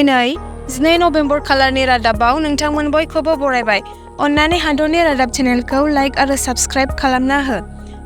दिनै 2 नबेम्बर खालारनि रादाबाव नोंथांमोन बयखौबो बरायबाय। अन्नानै हादरनि रादाब चेनेलखौ लाइक आरो साबस्क्राइब खालामना हो।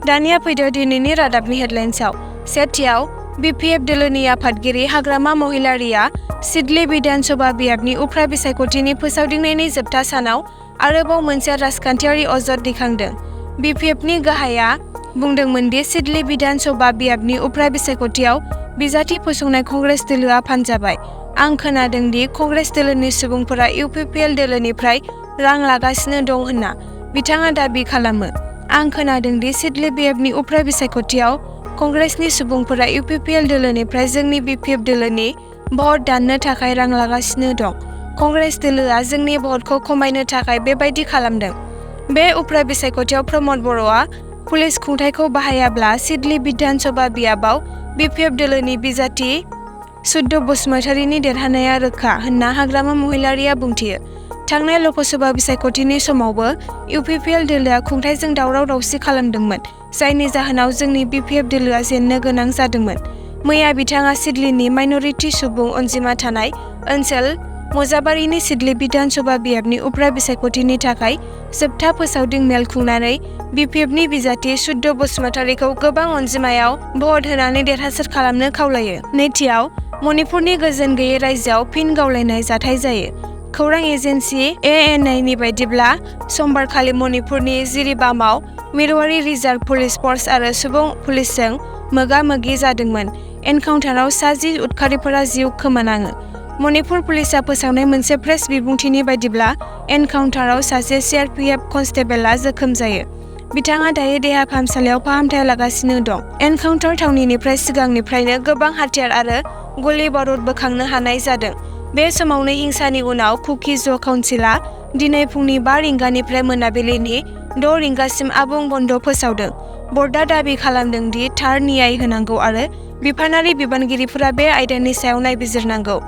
दानिया फैदो दिनैनि रादाबनि हेडलाइन्सआव। सेथियाव UPPL दोलोनि आफादगिरि हाग्रामा महिलारिया सिडली बिधान सभा बियाबनि उफ्रा बिसायख'थिनि फोसावदिंनायनि जोबथा सानाव आरोबाव मोनसे राजखान्थियारि अजद दैखांदों। UPPLनि गाहाया बुंदोंमोन दि सिडली बिधान सभा बियाबनि उफ्रा बिसायख'थियाव बिजाथि फसंनाय कंग्रेस दोलोआ फानजाबाय। आं खोनादों दि कंग्रेस दोलोनि सुबुंफोरा UPPL दोलोनिफ्राय रां लागासिनो दं होनना बिथाङा दाबि खालामो। आं खोनादों दि सिडली बियाबनि उफ्रा बिसायख'थियाव कंग्रेसनि सुबुंफोरा UPPL दोलोनिफ्राय जोंनि UPPL दोलोनि भट दाननो थाखाय रां लागासिनो दं। कंग्रेस दोलोआ जोंनि भटखौ खमायनो थाखाय बेबायदि खालामदों। बे उफ्रा बिसायख'थियाव प्रमद बर'आ पुलिस खुंथायखौ बाहायाब्ला सिडली बिधान सभा बियाबाव UPPL दोलोनि बिजाथि सुद्ध बसुमतारीनि देरहानाया रोखा होनना हाग्रामा महिलारिया बुंथियो। थांनाय लकसभा बिसायख'थिनि समावबो UPPL दोलोआ खुंथायजों दावराव-दावसि खालामदोंमोन, जायनि जाहोनाव जोंनि UPPL दोलोआ जेननो गोनां जादोंमोन। मैया बिथाङा सिडलीनि माइनरिटि सुबुं अनजिमा थानाय ओनसोल मजाबारिनि सिडली बिधान सभा बियाबनि उफ्रा बिसायख'थिनि थाखाय जोबथा फोसावदिं मेल खुंनानै UPPLनि बिजाथि सुद्ध बसुमतारीखौ गोबां अनजिमायाव भट होनानै देरहासार खालामनो खावलायो। नैथियाव मणिपुरनि गोजोन गैयै रायजोआव फिन गावलायनाय जाथाय जायो। खौरां एजेन्सि ANIनि बायदिब्ला समबारखालि मणिपुरनि जिरिबामाव मिरुआरि रिजार्भ पुलिस फर्स आरो सुबुं पुलिसजों मोगा-मोगि जादोंमोन। एनकाउन्टाराव 10 उदखारिफोरा जिउ खोमानाङो। मणिपुर पुलिसआ फोसावनाय मोनसे प्रेस बिबुंथिनि बायदिब्ला एनकाउन्टाराव सासे CRPF कनस्टेबलआ जोखोम जायो। बिथाङा दायो देहा फाहामसालियाव फाहामथाय लागासिनो दं। एनकाउन्टार थावनिनिफ्राय सिगांनिफ्रायनो गोबां हाथियार आरो गलि-बारुद बोखांनो हानाय जादों। बे समावनो हिंसानि उनाव कुकी ज' काउन्सिलआ दिनै फुंनि 5 रिंगानिफ्राय मोनाबिलिनि 6 रिंगासिम आबुं बन्द फोसावदों। बर्डआ दाबि खालामदों दि थार न्याय होनांगौ आरो बिफानारि बिबानगिरिफोरा बे आयदानि सायाव नायबिजिरनांगौ।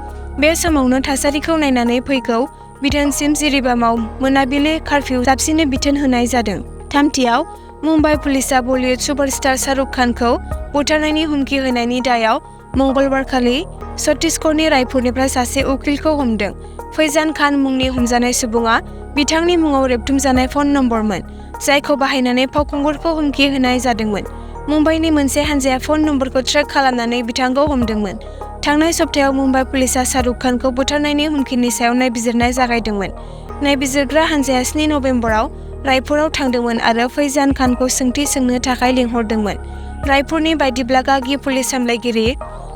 बे समावनो थासारिखौ नायनानै फैगौ बिथोनसिम जिरिबामाव मोनाबिलि कार्फिउ साबसिनै बिथोन होनाय जादों। थामथियाव मुम्बाइ पुलिसआ बलिउड सुपारस्टार शाहरुख खानखौ बुथारनायनि हुमखि होनायनि दायाव मंगलबारखालि छत्तीसगढ़नि रायपुरनिफ्राय सासे उखिलखौ हमदों। फैजान खान मुंनि हमजानाय सुबुङा बिथांनि मुङाव रेबथुमजानाय फन नम्बरमोन, जायखौ बाहायनानै फावखुंगुरखौ हुमखि होनाय जादोंमोन। मुम्बाइनि मोनसे हानजाया फन नम्बरखौ ट्रेक खालामनानै बिथांखौ हमदोंमोन। थांनाय सप्तायाव मुम्बाइ पुलिसआ शाहरुख खानखौ बुथारनायनि हुमखिनि सायाव नायबिजिरनाय जागायदोंमोन। नायबिजिरग्रा हानजाया 7 नबेम्बराव रायपुराव थांदोंमोन आरो फैजान खानखौ सोंथि सोंनो थाखाय लिंहरदोंमोन। रायपुरनि बायदिब्ला गागि पुलिस सामलायगिरि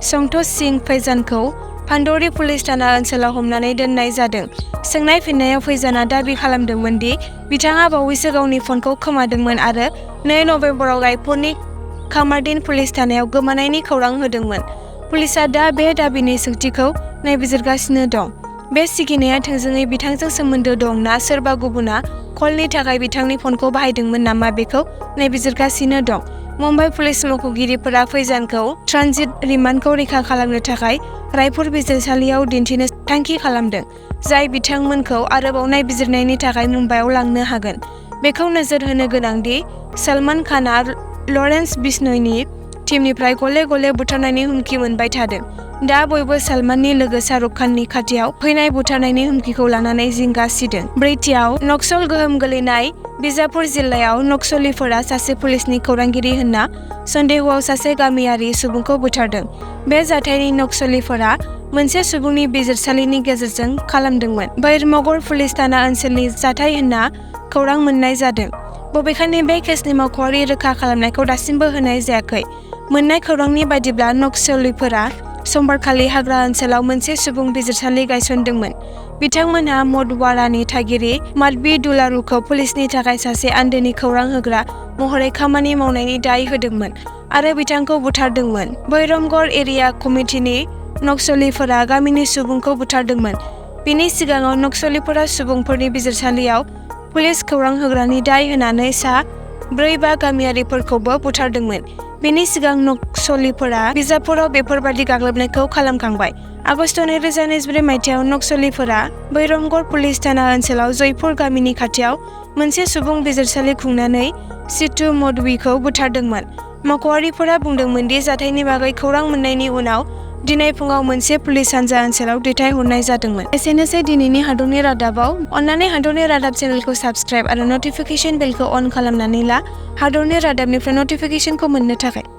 संतोष सिंह फैजानखौ पान्डौरी पुलिस थाना ओनसोलाव हमनानै दोननाय जादों। सोंनाय फिननायाव फैजानआ दाबि खालामदोंमोन दि बिथाङा बावैसो गावनि फनखौ खोमादोंमोन आरो 2 नबेम्बराव रायपुरनि खामारदिन पुलिस थानायाव गोमानायनि खौरां होदोंमन। पुलिसआ दा बे दाबिनि सोंथिखौ नायबिजिरगासिनो दं। बे सिगिनाया थोंजोङै बिथांजों सोमोन्दो दं ना सोरबा गुबुना कलनि थाखाय बिथांनि फनखौ बाहायदोंमोन नामा बेखौ नायबिजिरगासिनो दं। मुम्बाइ पुलिस मावख'गिरिफोरा फैजानखौ ट्रानजिट रिमान्डखौ रैखा खालामनो थाखाय रायपुर बिजिरसालियाव दिन्थिनो थांखि खालामदों, जाय बिथांमोनखौ आरोबाव नायबिजिरनायनि थाखाय मुम्बाइआव लांनो हागोन। बेखौ नोजोर होनो गोनां दि सलमान खानआ लरेन्स बिश्नयनि टीमनिफ्राय गले-गले बुथारनायनि हुमखि मोनबाय थादों। दा बयबो सलमाननि लोगो शाहरुख खाननि खाथियाव फैनाय बुथारनायनि हुमखिखौ लानानै जिंगा सिदों। ब्रैथियाव नक्सल गोहोम गोलैनाय बिजापुर जिल्लायाव नक्सलिफोरा सासे पुलिसनि खौरांगिरि होनना सन्देहआव सासे गामियारि सुबुंखौ बुथारदों। बे जाथायनि नक्सलिफोरा मोनसे सुबुंनि बिजिरसालिनि गेजेरजों खालामदोंमोन। बैरमगर पुलिस थाना ओनसोलनि जाथाय होनना खौरां मोननाय जादों। बबेखानि बे केसनि मावख'आरि रोखा खालामनायखौ दासिमबो होनाय जायाखै। मोन्नाय खौरांनि बायदिब्ला नक्सलिफोरा समबारखालि हाग्रा ओनसोलाव मोनसे सुबुं बिजिरसालि गायसनदोंमोन। बिथांमोनहा मधवारानि थागिरि माधबी दुलारुखौ पुलिसनि थाखाय सासे आन्दोनि खौरां होग्रा महरै खामानि मावनायनि दाय होदोंमोन आरो बिथांखौ बुथारदोंमोन। बैरमगढ़ एरिया कमिटिनि नक्सलिफोरा गामिनि सुबुंखौ बुथारदोंमोन। बिनि सिगाङाव नक्सलिफोरा सुबुंफोरनि बिजिरसालियाव पुलिस खौरां होग्रानि दाय होनानै सा 4-5 गामियारिफोरखौबो बुथारदोंमोन। बेनि सिगां नक्सलिफोरा बिजापुराव बेफोरबादि गाग्लोबनायखौ खालामखांबाय। आगस्त 2024 मायथाइयाव नक्सलिफोरा बैरमगढ़ पुलिस थाना ओनसोलाव जयपुर गामिनि खाथियाव मोनसे सुबुं बिजिरसालि खुंनानै सितु मधवीखौ बुथारदोंमोन। मावख'आरिफोरा बुंदोंमोन दि जाथायनि बागै खौरां मोननायनि उनाव दिनै फुङाव मोनसे पुलिस हानजा ओनसोलाव दैथायहरनाय जादोंमोन। एसेनोसै दिनैनि हादरनि रादाबाव। अन्नानै हादरनि रादाब चेनेलखौ साबस्क्राइब आरो नटिफिकेशन बेलखौ अन खालामनानै ला हादरनि रादाबनिफ्राय नटिफिकेशनखौ मोननो थाखाय।